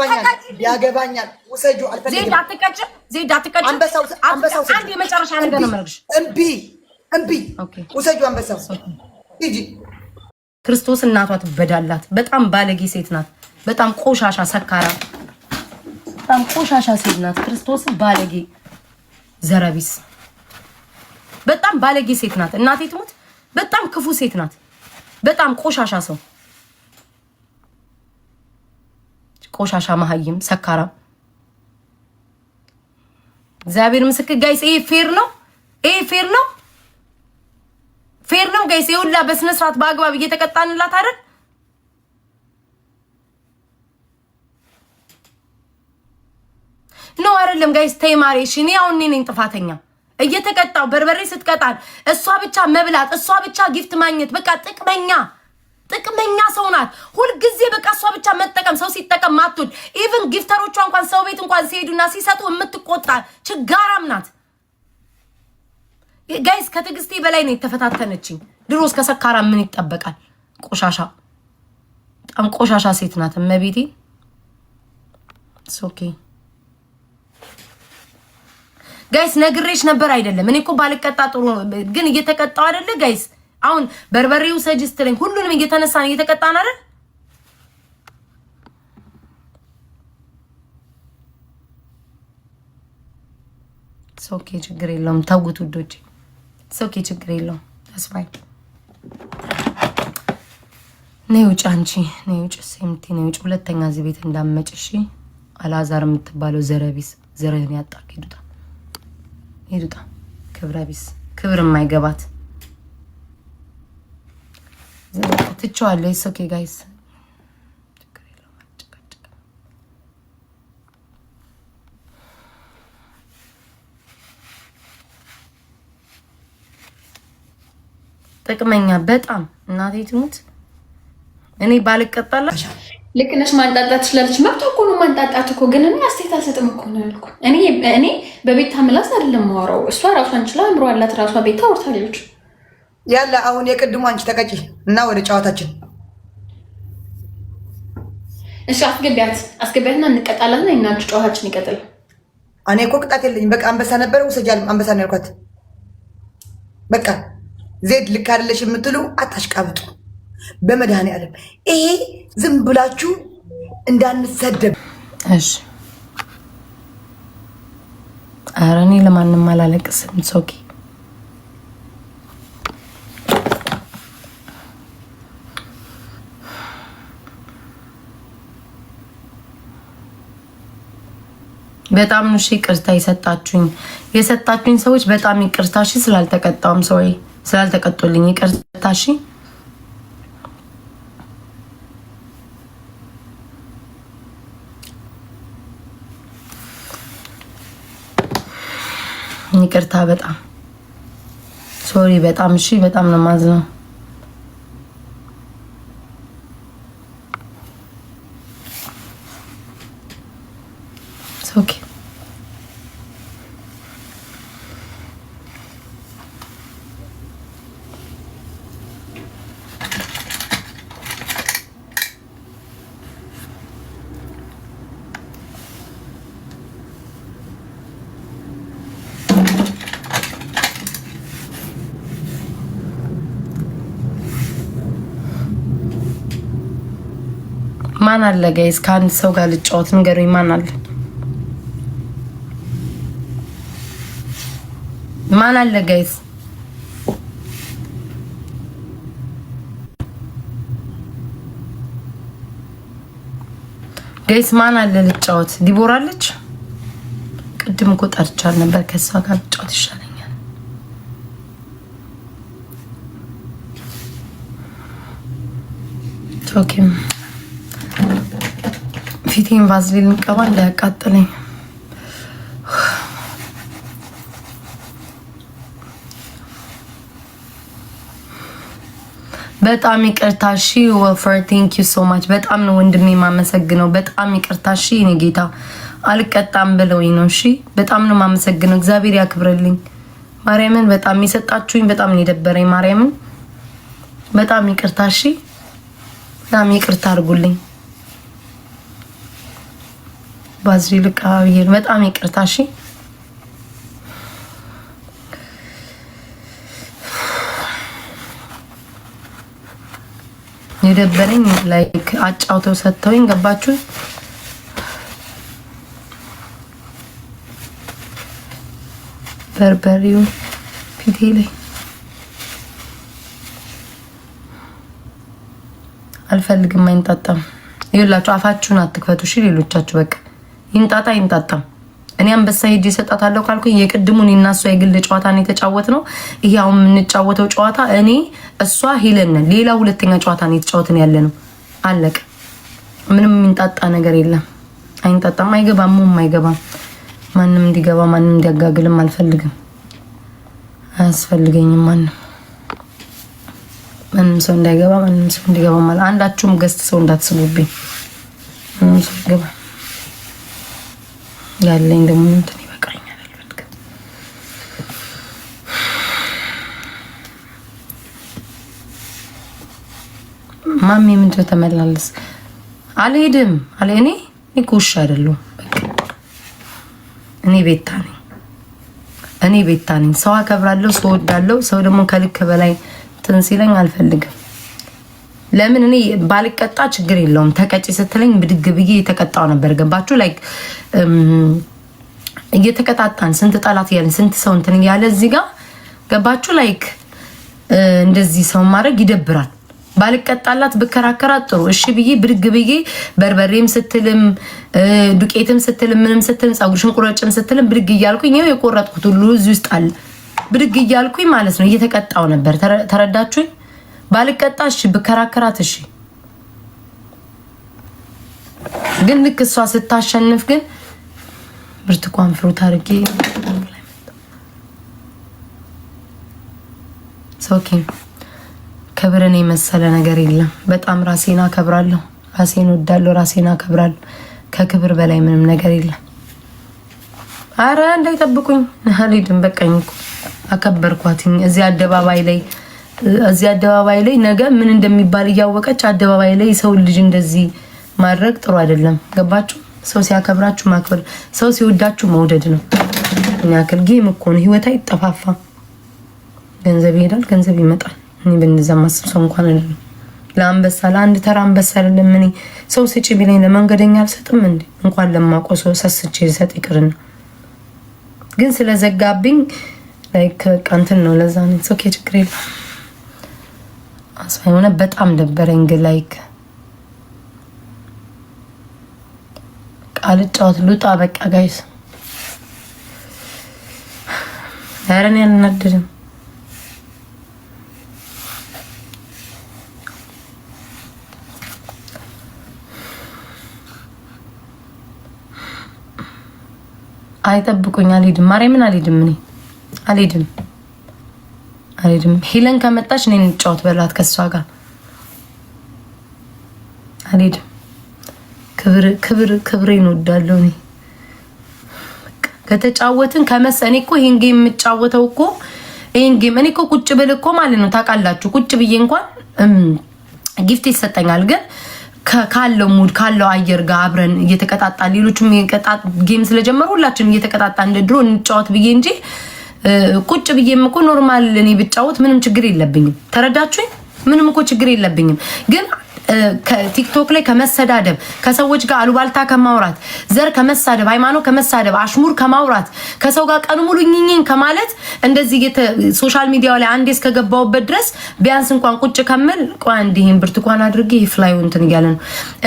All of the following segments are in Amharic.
ያገባኛል፣ ያገባኛል። ውሰጁ፣ አልፈልግም። ዜድ አትቀጭም፣ ዜድ አትቀጭም። አንበሳው አንበሳው አንድ የመጨረሻ ነገር ነው የምነግርሽ። እምቢ እምቢ፣ ውሰጁ አንበሳው ሂጂ። ክርስቶስ እናቷ ትበዳላት። በጣም ባለጌ ሴት ናት። በጣም ቆሻሻ ሰካራ፣ በጣም ቆሻሻ ሴት ናት። ክርስቶስ ባለጌ ዘረቢስ፣ በጣም ባለጌ ሴት ናት። እናቴ ትሙት፣ በጣም ክፉ ሴት ናት። በጣም ቆሻሻ ሰው፣ ቆሻሻ መሀይም ሰካራ። እግዚአብሔር ምስክር guys፣ ይሄ fair ነው። ይሄ fair ነው። Fair ነው guys። ይሄ ሁላ በስነ ስርዓት በአግባብ እየተቀጣንላት አይደል? No አይደለም guys። ተይ ማሬ። እሺ እኔ አሁን እኔ ነኝ ጥፋተኛ። እየተቀጣው በርበሬ ስትቀጣል እሷ ብቻ መብላት፣ እሷ ብቻ gift ማግኘት፣ በቃ ጥቅመኛ ጥቅመኛ ሰው ናት። ሁልጊዜ በቃ እሷ ብቻ መጠቀም፣ ሰው ሲጠቀም ማትወድ፣ even gifter ኦቿ እንኳን ሰው ቤት እንኳን ሲሄዱና ሲሰጡ የምትቆጣ ችጋራም ናት። Guys፣ ከትዕግስቴ በላይ ነው የተፈታተነችኝ። ድሮስ ከሰካራ ምን ይጠበቃል? ቆሻሻ፣ በጣም ቆሻሻ ሴት ናት። እመቤቴ፣ okay guys፣ ነግሬሽ ነበር አይደለም? እኔ እኮ ባልቀጣ ጥሩ፣ ግን እየተቀጣው አይደለ guys? አሁን በርበሬው ሰጅ ስትለኝ ሁሉንም እየተነሳን እየተቀጣን አይደል? Okay፣ ችግር የለውም። ተውት ውዶቼ። Okay፣ ችግር የለውም። ተስፋይ ነይ ውጭ፣ አንቺ ነይ ውጭ፣ ሴምቲ ነይ ውጭ። ሁለተኛ እዚህ ቤት እንዳመጭ እሺ። አላዛር የምትባለው ዘረቢስ ዘረህን ያጣክ ሂዱጣ፣ ሂዱጣ። ክብረ ቢስ፣ ክብር የማይገባት ትቼዋለሁ። It's okay guys፣ ችግር የለውም። አልጨቃጨቅም። ጥቅመኛ በጣም፣ እናቴ ትሙት እኔ ባልቀጣላ ልክ ነሽ። ማንጣጣት ትችላለች። መብቷ እኮ ነው ማንጣጣት እኮ። ግን እኔ አስተያየት አልሰጥም እኮ ነው ያልኩህ። እኔ በቤታ ምላስ አይደለም የማወራው። እሷ ራሷን ችላ አእምሮ አላት። ራሷ ቤታ አውርታለች። ያለ አሁን የቅድሙ አንቺ ተቀጪ እና ወደ ጨዋታችን። እሺ አስገቢያት፣ አስገቢያትና እንቀጣላትና እናንተ ጨዋታችን ይቀጥል። እኔ እኮ ቅጣት የለኝም። በቃ አንበሳ ነበረ ውሰጃል። አንበሳ ነው ያልኳት። በቃ ዜድ ልክ አይደለሽ የምትሉ አታሽቃብጡ። በመድኃኒዓለም ይሄ ዝም ብላችሁ እንዳንሰደብ። እሺ፣ ኧረ እኔ ለማንም አላለቅስም። Okay፣ በጣም ነው እሺ፣ ይቅርታ የሰጣችሁኝ ሰዎች በጣም ይቅርታ። እሺ ስላልተቀጣውም sorry፣ ስላልተቀጡልኝ ይቅርታ። እሺ፣ ይቅርታ፣ በጣም sorry፣ በጣም እሺ፣ በጣም ነው የማዝነው። Okay፣ ማን አለ guys? ከአንድ ሰው ጋር ልጫወት፣ ንገሩኝ። ማን አለ? ማን አለ guys? Guys፣ ማን አለ ልጫወት? ዲቦራ አለች። ቅድም እኮ ጠርቻል ነበር። ከእሷ ጋር ልጫወት ይሻለኛል። Okay፣ ፊቴን ቫዝሊን ቀባ እንዳያቃጥለኝ። በጣም ይቅርታ እሺ። ወፈር thank you so much፣ በጣም ነው ወንድሜ የማመሰግነው። በጣም ይቅርታ እሺ። እኔ ጌታ አልቀጣም ብለውኝ ነው። እሺ በጣም ነው የማመሰግነው። እግዚአብሔር ያክብርልኝ። ማርያምን በጣም የሰጣችሁኝ በጣም ነው የደበረኝ። ማርያምን በጣም ይቅርታ እሺ። በጣም ይቅርታ አድርጉልኝ። ባዝሪ ልቃ በጣም ይቅርታ እሺ። የደበረኝ like አጫውተው ሰጥተውኝ ገባችሁ። በርበሬው ፊቴ ላይ አልፈልግም። አይንጣጣም። ይኸውላችሁ አፋችሁን አትክፈቱ እሺ። ሌሎቻችሁ በቃ ይንጣጣ ይንጣጣም። እኔ አንበሳ ሄጄ እሰጣታለሁ ካልኩኝ የቅድሙን እኔና እሷ የግል ጨዋታ ነው የተጫወትነው። ይሄ አሁን የምንጫወተው ጨዋታ እኔ እሷ ሄለን ነን። ሌላ ሁለተኛ ጨዋታ ነው የተጫወትን ያለ ነው። አለቀ። ምንም የሚንጣጣ ነገር የለም። አይንጣጣም፣ አይገባም፣ አይገባም። ማንም እንዲገባ ማንም እንዲያጋግልም አልፈልግም። አያስፈልገኝም። ማንም ማንም ሰው እንዳይገባ ማንም ሰው እንዲገባ ማለት አንዳችሁም guest ሰው እንዳትስቡብኝ። ማንም ሰው ይገባ ያለኝ ደግሞ እንትን ይበቃኛል። አልፈልግም። ማሚ ምንድን ነው ተመላለስ? አልሄድም አለ። እኔ እኮ ውሻ አይደለሁም። እኔ ቤታ ነኝ። እኔ ቤታ ነኝ። ሰው አከብራለሁ፣ ሰው ወዳለሁ። ሰው ደግሞ ከልክ በላይ እንትን ሲለኝ አልፈልግም። ለምን እኔ ባልቀጣ ችግር የለውም። ተቀጪ ስትለኝ ብድግ ብዬ የተቀጣው ነበር። ገባችሁ? Like እየተቀጣጣን ስንት ጠላት እያለን ስንት ሰው እንትን እያለ እዚህ ጋር ገባችሁ? Like እንደዚህ ሰው ማድረግ ይደብራል። ባልቀጣላት ብከራከራት ጥሩ እሺ ብዬ ብድግ ብዬ በርበሬም ስትልም ዱቄትም ስትልም ምንም ስትልም ፀጉርሽን ቁረጭም ስትልም ብድግ እያልኩኝ ይኸው የቆረጥኩት ሁሉ እዚህ ውስጥ አለ። ብድግ እያልኩኝ ማለት ነው እየተቀጣው ነበር። ተረዳችሁኝ? ባልቀጣ እሺ ብከራከራት እሺ። ግን ልክ እሷ ስታሸንፍ ግን ብርቱካን fruit አድርጌ okay። ክብርን የመሰለ ነገር የለም። በጣም ራሴን አከብራለሁ፣ ራሴን ወዳለሁ፣ ራሴን አከብራለሁ። ከክብር በላይ ምንም ነገር የለም። አረ እንዳይጠብቁኝ አልሄድም። በቃኝ እኮ አከበርኳትኝ። እዚህ አደባባይ ላይ እዚህ አደባባይ ላይ ነገ ምን እንደሚባል እያወቀች አደባባይ ላይ ሰው ልጅ እንደዚህ ማድረግ ጥሩ አይደለም። ገባችሁ? ሰው ሲያከብራችሁ ማክበር፣ ሰው ሲወዳችሁ መውደድ ነው። እኛ ያክል game እኮ ነው። ህይወት አይጠፋፋም። ገንዘብ ይሄዳል፣ ገንዘብ ይመጣል። እኔ በእንደዛ ማስብ ሰው እንኳን አይደለም። ለአንበሳ ለአንድ ተራ አንበሳ አይደለም። እኔ ሰው ስጪ ቢለኝ ለመንገደኛ አልሰጥም እንዴ? እንኳን ለማውቀው ሰው ሰስቼ ልሰጥ ይቅርና ግን ስለዘጋብኝ like በቃ እንትን ነው። ለዛ ነው okay፣ ችግር የለም። አስፋ የሆነ በጣም ደበረኝ። ግን like ቃል ሉጣ በቃ guys፣ ኧረ እኔ አልናደድም። አይጠብቁኝ። አልሄድም፣ ማርያምን አልሄድም፣ እኔ አልሄድም፣ አልሄድም። ሄለን ከመጣች እኔን እንጫወት በላት ከእሷ ጋር አልሄድም። ክብር ክብር ክብሬን እወዳለሁ እኔ ከተጫወትን ከመሰ እኔ እኮ ይሄን game የምጫወተው እኮ ይሄን game እኔ እኮ ቁጭ ብል እኮ ማለት ነው ታውቃላችሁ፣ ቁጭ ብዬ እንኳን gift ይሰጠኛል ግን ካለው mood ካለው አየር ጋር አብረን እየተቀጣጣ ሌሎችም game ስለጀመሩ ሁላችንም እየተቀጣጣ እንደ ድሮ እንጫወት ብዬ እንጂ ቁጭ ብዬም እኮ normal እኔ ብጫወት ምንም ችግር የለብኝም። ተረዳችሁኝ? ምንም እኮ ችግር የለብኝም ግን ቲክቶክ ላይ ከመሰዳደብ ከሰዎች ጋር አሉባልታ ከማውራት ዘር ከመሳደብ ሃይማኖት ከመሳደብ አሽሙር ከማውራት ከሰው ጋር ቀኑ ሙሉ ኝኝኝ ከማለት እንደዚህ social media ው ላይ አንዴ እስከገባውበት ድረስ ቢያንስ እንኳን ቁጭ ከምል ቆይ አንዴ ይሄን ብርቱካን አድርጌ fly ው እንትን እያለ ነው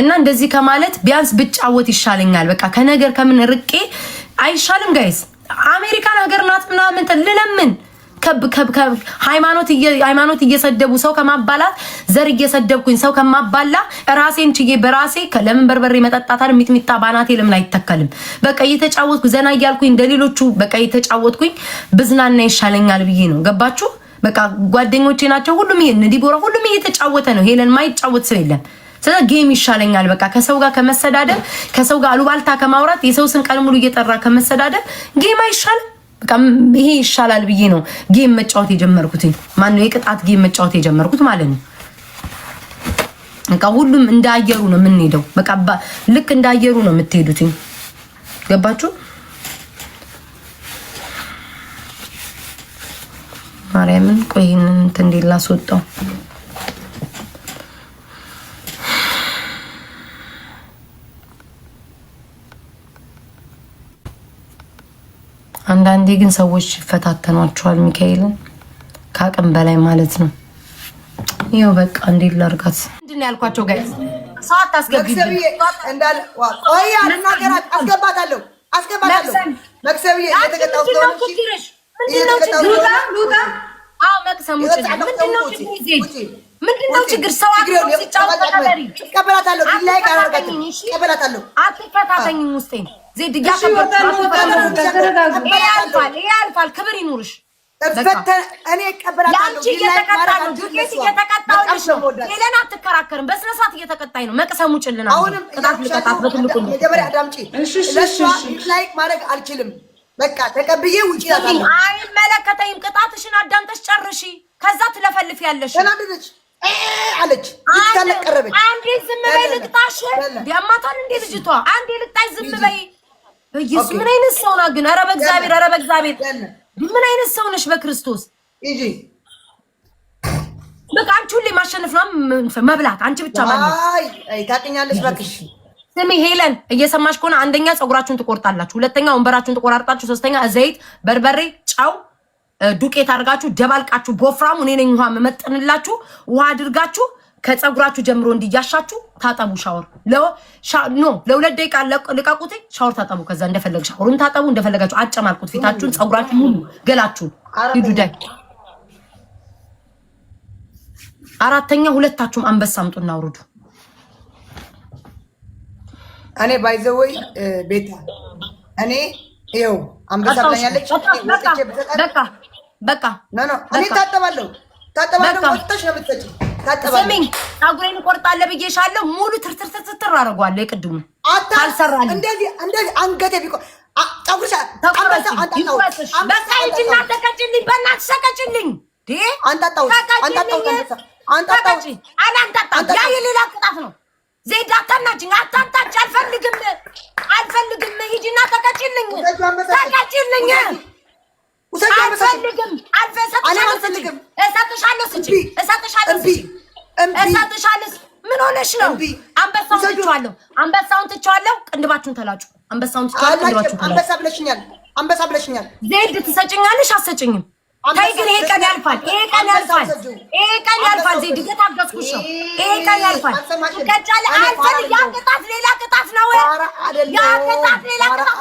እና እንደዚህ ከማለት ቢያንስ ብጫወት ይሻለኛል። በቃ ከነገር ከምን ርቄ አይሻልም guys? አሜሪካን ሀገር ናት ምናምን ልለምን ሃይማኖት እየሰደቡ ሰው ከማባላት ዘር እየሰደብኩኝ ሰው ከማባላ ራሴን ችዬ በራሴ ለምን በርበሬ መጠጣታል ሚጥሚጣ ባናቴ ለምን አይተከልም? በቃ እየተጫወትኩ ዘና እያልኩኝ እንደሌሎቹ በቃ እየተጫወትኩኝ ብዝናና ይሻለኛል ብዬ ነው። ገባችሁ? በቃ ጓደኞቼ ናቸው ሁሉም፣ ይሄን ዲቦራ ሁሉም እየተጫወተ ነው። ሄለን ማይጫወት ሰው የለም። ስለዚህ game ይሻለኛል። በቃ ከሰው ጋር ከመሰዳደብ ከሰው ጋር አሉባልታ ከማውራት የሰው ስም ቀን ሙሉ እየጠራ ከመሰዳደብ game አይሻልም? በቃ ይሄ ይሻላል ብዬ ነው game መጫወት የጀመርኩት። ማነው የቅጣት game መጫወት የጀመርኩት ማለት ነው። በቃ ሁሉም እንደ አየሩ ነው የምንሄደው። በቃ ልክ እንደ አየሩ ነው የምትሄዱት። ገባችሁ? ማርያምን ቆይ ይህንን እንትን እንዴት ላስወጣው? አንዳንዴ ግን ሰዎች ይፈታተኗቸዋል። ሚካኤልን ከአቅም በላይ ማለት ነው። ይኸው በቃ እንዴት ላድርጋት? ምንድን ነው ያልኳቸው? Guys ሰው አታስገቢብን። አስገባታለሁ፣ አስገባታለሁ። መክሰብዬ እየተቀጣሁ ስለሆነ ምንድን ነው ችግር? ሰው እቀበላታለሁ። አትፈታተኝም። ውስጤን ዜድ ያልፋል። ክብር ይኑርሽ። እኔ እቀበላታለሁ። እየተቀጣ ነው፣ ዱቄት እየተቀጣሁልሽ ነው። ሄለን አትከራከርም። በስነ ስርዓት እየተቀጣኝ ነው። መቅሰሙ ጭልና አሁንም ቅጣት ልቀጣት በትልቁ መጀመሪያ አዳምጪ። ለእሷ like ማድረግ አልችልም። በቃ ተቀብዬ ውጪ እላታለሁ። አይመለከተኝም። ቅጣትሽን አዳምጠሽ ጨርሺ። ከዛ ትለፈልፊያለሽ። ተናደደች አለች። ይታለቀረበች። አንዴ ዝም በይ ልቅጣሽ። ያማታል እንዴ ልጅቷ? አንዴ ልቅጣሽ፣ ዝም በይ። በኢየሱስ ምን አይነት ሰው ናት ግን? ኧረ በእግዚአብሔር፣ ኧረ በእግዚአብሔር ምን አይነት ሰው ነሽ? በክርስቶስ እንጂ በቃ አንቺ ሁሌ ማሸነፍ ነው መብላት፣ አንቺ ብቻ ማለት። አይ አይ ታውቂኛለሽ፣ እባክሽ ስሚ ሄለን፣ እየሰማሽ ከሆነ አንደኛ ፀጉራችሁን ትቆርጣላችሁ፣ ሁለተኛ ወንበራችሁን ትቆራርጣችሁ፣ ሶስተኛ ዘይት፣ በርበሬ፣ ጨው፣ ዱቄት አድርጋችሁ ደባልቃችሁ ቦፍራሙ እኔ ነኝ ውሃ መመጥንላችሁ ውሃ አድርጋችሁ ከፀጉራችሁ ጀምሮ እንዲያሻችሁ ታጠቡ። ሻወር no ለ2 ደቂቃ ልቀቁት። ሻወር ታጠቡ። ከዛ እንደፈለግ ሻወሩን ታጠቡ፣ እንደፈለጋችሁ አጨማልቁት። ፊታችሁን፣ ፀጉራችሁ፣ ሙሉ ገላችሁን ሂዱ። ዳይ አራተኛ ሁለታችሁም አንበሳ አምጡና አውርዱ። እኔ by the way ቤታ እኔ ይኸው አንበሳ ብላኛለች። በቃ በቃ No no እኔ ታጠባለሁ፣ ታጠባለሁ። ወጥተሽ ነው የምትሰጪው። ስሚኝ ፀጉሬን እቆርጣለሁ ብዬሻለሁ። ሙሉ ትርትርትርትር አደርገዋለሁ። የቅድሙ ካልሰራልኝ እንደዚህ እንደዚህ አንገቴ ቢቆ ፀጉርሽ በቃ ሂጂና ተቀጭልኝ፣ በእናትሽ ተቀጭልኝ። አላንጣጣም። ያ የሌላ ቅጣት ነው። ዜድ አታናጭኝ፣ አታንጣጭ። አልፈልግም፣ አልፈልግም። ሂጂና ተቀጭልኝ፣ ተቀጭልኝ። አልፈልግም፣ እሰጥሻለሁ፣ ስጪ፣ እሰጥሻለሁ፣ ስጪ፣ እሰጥሻለሁ። ምን ሆነሽ ነው? አንበሳውን ትቼዋለሁ፣ አንበሳውን ትቼዋለሁ። ቅንድባችሁን ተላጩ። አንበሳውን ትቼዋለሁ፣ ቅንድባችሁን ተላጩ። አንበሳ ብለሽኛል፣ አንበሳ ብለሽኛል። ዜድ ትሰጭኛለሽ? አትሰጭኝም? ተይ ግን ይሄ ቀን ያልፋል፣ ይሄ ቀን ያልፋል፣ ይሄ ቀን ያልፋል። ዜድ እየታገስኩሽ ነው። ይሄ ቀን ያልፋል። ትቀጫለሽ። አልፈልግም። ያ ቅጣት ሌላ ቅጣት ነው። ያ ቅጣት ሌላ ቅጣት